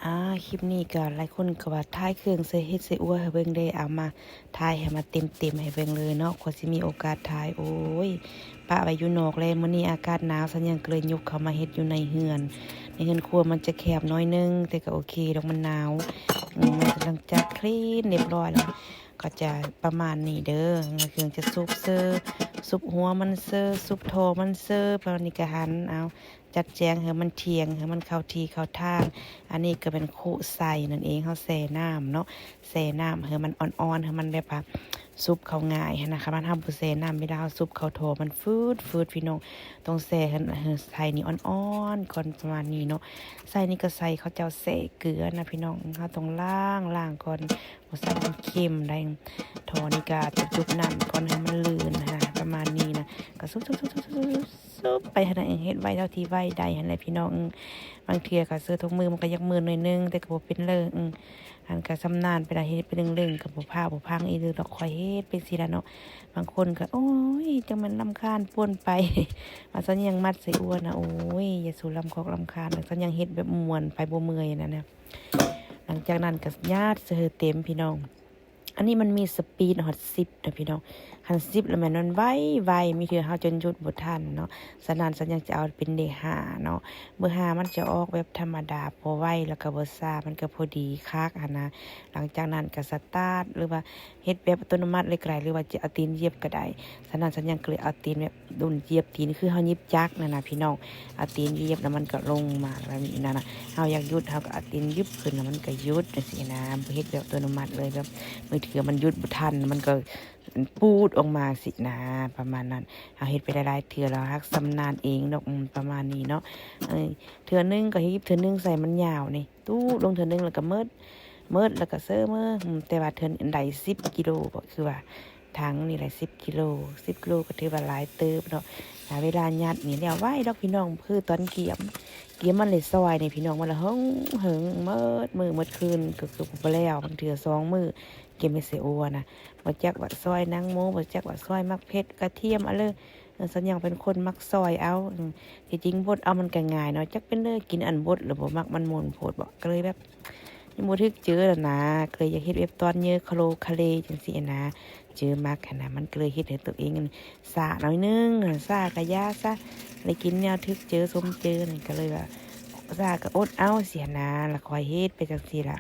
ອາ ຄລິບນີ້ກໍຫຼາຍຄົນກໍວ່າຖ່າຍເຄື່ອງໃສ່ເຮັດໃສ່ອົ່ວໃຫ້ເບິ່ງເດ້ ເອົາມາຖ່າຍໃຫ້ມາເຕັມໆໃຫ້ເບິ່ງເລີຍເນາະ ກວ່າຊິມີໂອກາດຖ່າຍ. ໂອ້ຍ ປະໄວ້ຢູ່ນອກແລ້ວ ມື້ນີ້ອາກາດໜາວ ສັນຍັງກໍເລີຍຍົກເຂົ້າມາເຮັດຢູ່ໃນເຮືອນ. ໃນເຮືອນຄົວມັນຈະແຄບໜ້ອຍໜຶ່ງ ແຕ່ກໍໂອເຄດອກ ມັນໜາວ. ອືມ ຫຼັງຈາກຄລີນຮຽບຮ້ອຍແລ້ວ ກໍຈະປະມານນີ້ເດີ. ເຄື່ອງຈະສຸບເຊີ ສຸບຫົວມັນເຊີ ສຸບທໍ່ມັນເຊີ ປະມານນີ້ ກະຫັນເອົາ ຈັດແຈງໃຫ້ມັນທ່ຽງ ໃຫ້ມັນເຂົ້າທີ່ເຂົ້າທາງ. ອັນນີ້ກໍແມ່ນຄຸໄຊນັ້ນເອງ ເຮົາແຊ່ນ້ຳເນາະ ແຊ່ນ້ຳໃຫ້ມັນອ່ອນໆ ໃຫ້ມັນແບບວ່າສຸບເຂົ້າງ່າຍຫັ້ນນະ. ຄັນວ່າເຮົາບໍ່ແຊ່ນ້ຳ ເວລາເຮົາສຸບເຂົ້າທໍ່ມັນຟືດໆ ພີ່ນ້ອງ ຕ້ອງແຊ່ໃຫ້ ໃຫ້ໄຊນີ້ອ່ອນໆກ່ອນ ປະມານນີ້ເນາະ. ໄຊນີ້ກໍໃສ່ເຂົາເຈົ້າແຊ່ເກືອນະພີ່ນ້ອງ ເຮົາຕ້ອງລ້າງ ລ້າງກ່ອນ ບໍ່ຊັ້ນມັນເຄັມໄດ໋. ທໍ່ນີ້ກໍຈະຈຸບນ້ຳກ່ອນໃຫ້ມັນລື່ນນະ ປະມານນີ້ນະ ກໍຊຸບໆໆໆ ຊຸບໄປຫັ້ນນະ ເຮັດໄວເທົ່າທີ່ໄວໄດ້ຫັ້ນແຫຼະພີ່ນ້ອງ. ບາງເທື່ອກໍເຊີຖົງມືມັນກໍຢາກເມື່ນໜ້ອຍໜຶ່ງ ແຕ່ກໍບໍ່ເປັນເລີ ອື ອັນກໍຊຳນານໄປລະ ເຮັດໄປເລື່ອຍໆ ກໍບໍ່ພາວບໍ່ພັງອີ່ຫຼີດອກ ຂ້ອຍເຮັດເປັນຊີ້ລະເນາະ. ບາງຄົນກໍ ໂອ້ຍ ຈັ່ງແມ່ນລຳຄານປ່ວນໄປ ວ່າສັນຍັງມັດໃສ່ອົ່ວນະ ໂອ້ຍ ຢ່າສູ່ລຳຄອກລຳຄານ ສັນຍັງເຮັດແບບມ່ວນໄປ ບໍ່ເມື່ອຍນັ້ນນະ. ຫຼັງຈາກນັ້ນກໍຍາດເຊີເຕັມພີ່ນ້ອງ. ອັນນີ້ມັນມີສະປີດຮອດສິບນະພີ່ນ້ອງ ຄັນສິບແລ້ວແມ່ນມັນໄວໆ ມີເທື່ອເຮົາຈົນຢຸດບໍ່ທັນເນາະ. ສະນັ້ນສັນຍັງຈະເອົາເປັນເລກຫ້າເນາະ ເບີຫ້າມັນຈະອອກແບບທຳມະດາ ບໍ່ໄວ ແລ້ວກໍບໍ່ຊ້າ ມັນກໍພໍດີຄັກຫັ້ນນະ. ຫຼັງຈາກນັ້ນກໍສະຕາດ ຫຼືວ່າເຮັດແບບອັດຕະໂນມັດເລີຍກໍໄດ້ ຫຼືວ່າຈະເອົາຕີນຢຽບກໍໄດ້. ສະນັ້ນສັນຍັງກໍເລີຍເອົາຕີນແບບ ດຸນຢຽບຕີນ ຄືເຮົາຫຍິບຈັກນັ້ນນະພີ່ນ້ອງ ເອົາຕີນຢຽບແລ້ວມັນກໍລົງມາແບບນີ້ນະ. ເຮົາຢາກຢຸດ ເຮົາກໍເອົາຕີນຢຶບຂຶ້ນ ແລ້ວມັນກໍຢຸດຈັ່ງຊີ້ນະ ບໍ່ເຮັດແບບອັດຕະໂນມັດເລີຍ ແບບບາງເທື່ອມັນຢຸດບໍ່ທັນ ມັນກໍປູດອອກມາຊີ້ນະ ປະມານນັ້ນ. ເຮົາເຮັດໄປຫຼາຍໆເທື່ອແລ້ວ ຮັກຊຳນານເອງດອກ ປະມານນີ້ເນາະ. ເອີ ເທື່ອໜຶ່ງກໍຫຍິບ ເທື່ອໜຶ່ງໃສ່ມັນຍາວນີ້ ຕູດລົງເທື່ອໜຶ່ງແລ້ວກໍໝົດ ໝົດແລ້ວກໍເຊີເມີ. ແຕ່ວ່າເທື່ອໃດສິບກິໂລ ກໍຄືວ່າ ຖັງນີ້ແຫຼະສິບກິໂລ ສິບກິໂລກໍຖືວ່າຫຼາຍເຕີບເນາະ. ເວລາຍັດນີ້ແລ້ວໄວດອກພີ່ນ້ອງ ຄືຕອນກຽມ ກຽມມັນໄດ້ຊອຍນີ້ພີ່ນ້ອງ ມັນລະເຫິງໆ ໝົດມື້ໝົດຄືນ ກໍຄືບໍ່ແລ້ວ ບາງເທື່ອສອງມື້ ກຽມເຮັດໃສ່ອົ່ວນະ ບໍ່ຈັກວ່າຊອຍໜັງໝູ ບໍ່ຈັກວ່າຊອຍໝາກເຜັດ ກະທຽມ ອະເລີ. ສັນຍັງເປັນຄົນມັກຊອຍເອົາ ທີ່ຈິງບົດເອົາມັນກໍງ່າຍເນາະ ຈັກເປັນເລີ ກິນອັນບົດແລ້ວບໍ່ມັກ ມັນໝົນໂພດບໍ ກໍເລີຍແບບ ຍັງບໍ່ຖືກເຈີນະ ກໍເລີຍຢາກເຮັດແບບຕອນເຍີຄະໂລຄະເລຈັ່ງຊີ້ນະ ເຈີມັກຫັ້ນນະ ມັນກໍເລີຍເຮັດໃຫ້ຕົວເອງຊ້າໜ້ອຍໜຶ່ງ ຊ້າກະຢ່າຊະ ໄດ້ກິນແນວຖືກເຈີສົມເຈີນັ້ນ ກໍເລີຍວ່າຊ້າກໍອົດເອົາຊີ້ນະ ລະຄ່ອຍເຮັດໄປຈັ່ງຊີ້ລະ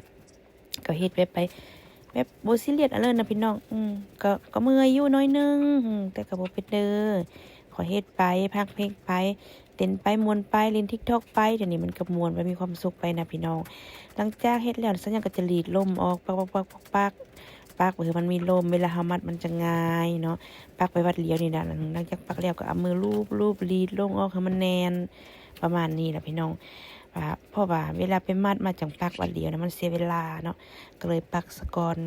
ກໍເຮັດແບບໄປ ແບບບໍ່ຊີຣຽສອັນເລີນນະພີ່ນ້ອງ ອື ກໍ ກໍເມື່ອຍຢູ່ໜ້ອຍໜຶ່ງ ອື ແຕ່ກໍບໍ່ເປັນເດີ ຂ້ອຍເຮັດໄປ ຟັງເພງໄປ ເຕັ້ນໄປ ມ່ວນໄປ ຫຼິ້ນ TikTok ໄປ ດຽວນີ້ມັນກໍມ່ວນໄປ ມີຄວາມສຸກໄປນະພີ່ນ້ອງ. ຫຼັງຈາກເຮັດແລ້ວ ສັນຍັງກໍຈະລີດລົມອອກ ປັກໆໆໆ ປັກ ປັກ ເພື່ອໃຫ້ມັນມີລົມ ເວລາເຮົາມັດມັນຈະງ່າຍເນາະ ປັກໄປບາດດຽວນີ້ນະ. ຫຼັງຈາກປັກແລ້ວກໍເອົາມືລູບໆ ລີດລົງອອກໃຫ້ມັນແໜ້ນ ປະມານນີ້ລະພີ່ນ້ອງ. ວ່າ ເພາະວ່າເວລາໄປມັດມາຈັ່ງປັກບາດດຽວນະ ມັນເສຍເວລາເນາະ ກໍເລີຍປັກສາກ່ອນ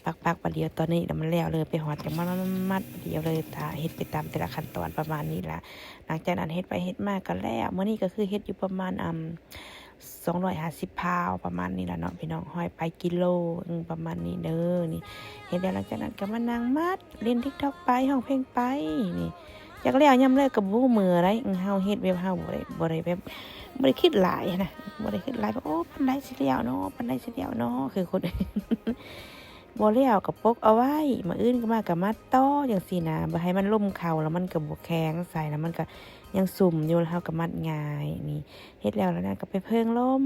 ປັກໆ ບາດດຽວຕອນນີ້ລະມັນແລ້ວເລີຍ ໄປຮອດຈັ່ງມັດໆໆ ບາດດຽວເລີຍ ຖ້າເຮັດໄປຕາມແຕ່ລະຂັ້ນຕອນປະມານນີ້ລະ. ຫຼັງຈາກນັ້ນເຮັດໄປເຮັດມາກໍແລ້ວ ມື້ນີ້ກໍຄືເຮັດຢູ່ປະມານ ອາ ສອງຮ້ອຍຫ້າສິບພາວ ປະມານນີ້ລະເນາະພີ່ນ້ອງ ຮ້ອຍປາຍກິໂລ ອື ປະມານນີ້ເດີ. ນີ້ເຮັດແລ້ວ ຫຼັງຈາກນັ້ນກໍມານັ່ງມັດ ຫຼິ້ນ TikTok ໄປ ຮ້ອງເພງໄປ ນີ້ ຈັກແລ້ວຍາມໃດກໍບໍ່ຮູ້ເມື່ອໃດ ເຮົາເຮັດແບບເຮົາບໍ່ໄດ້ ບໍ່ໄດ້ແບບ ບໍ່ໄດ້ຄິດຫຼາຍນະ ບໍ່ໄດ້ຄິດຫຼາຍວ່າ ໂອ້ ປານໃດຊິແລ້ວເນາະ ປານໃດຊິແລ້ວເນາະ ຄືຄົນ ບໍ່ແລ້ວກໍປົກເອົາໄວ້ ມື້ອື່ນກໍມາກໍມັດຕໍ່ຈັ່ງຊີ້ນະ ບໍ່ໃຫ້ມັນລົມເຂົ້າ ແລ້ວມັນກໍບໍ່ແຂງ ໃສ່ແລ້ວມັນກໍຍັງຊຸ່ມຢູ່ ແລ້ວເຮົາກໍມັດງ່າຍ. ນີ້ເຮັດແລ້ວ ແລ້ວນະກໍໄປເພິ່ງລົມ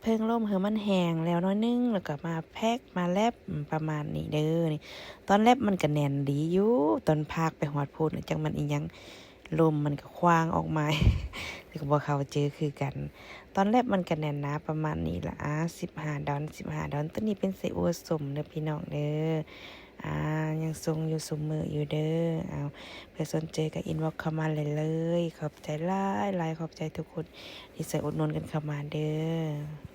ເພິ່ງລົມໃຫ້ມັນແຫ້ງແລ້ວໜ້ອຍໜຶ່ງ ແລ້ວກໍມາແພັກ ມາແລັບ ປະມານນີ້ເດີ. ນີ້ຕອນແລັບມັນກໍແໜ້ນດີຢູ່ ຕອນພາກໄປຮອດພຸ້ນ ຈັກມັນອີ່ຫຍັງ ລົມມັນກໍຂວ້າງອອກມາ ແຕ່ກໍບໍ່ເຂົ້າເຈີຄືກັນ. ຕອນແລັບມັນກໍແໜ້ນໜາປະມານນີ້ລະ ອາ ສິບຫ້າດອນ ສິບຫ້າດອນ. ໂຕນີ້ເປັນໄສ້ອົ່ວສົ້ມເດີພີ່ນ້ອງເດີ ອາ ຍັງສົ່ງຢູ່ຊຸມມື້ຢູ່ເດີ. ເອົາ ເພື່ອສົນໃຈກໍ inbox ເຂົ້າມາໄດ້ເລີຍ. ຂອບໃຈຫຼາຍໆ ຂອບໃຈທຸກຄົນທີ່ຊ່ວຍອຸດໜູນກັນເຂົ້າມາເດີ.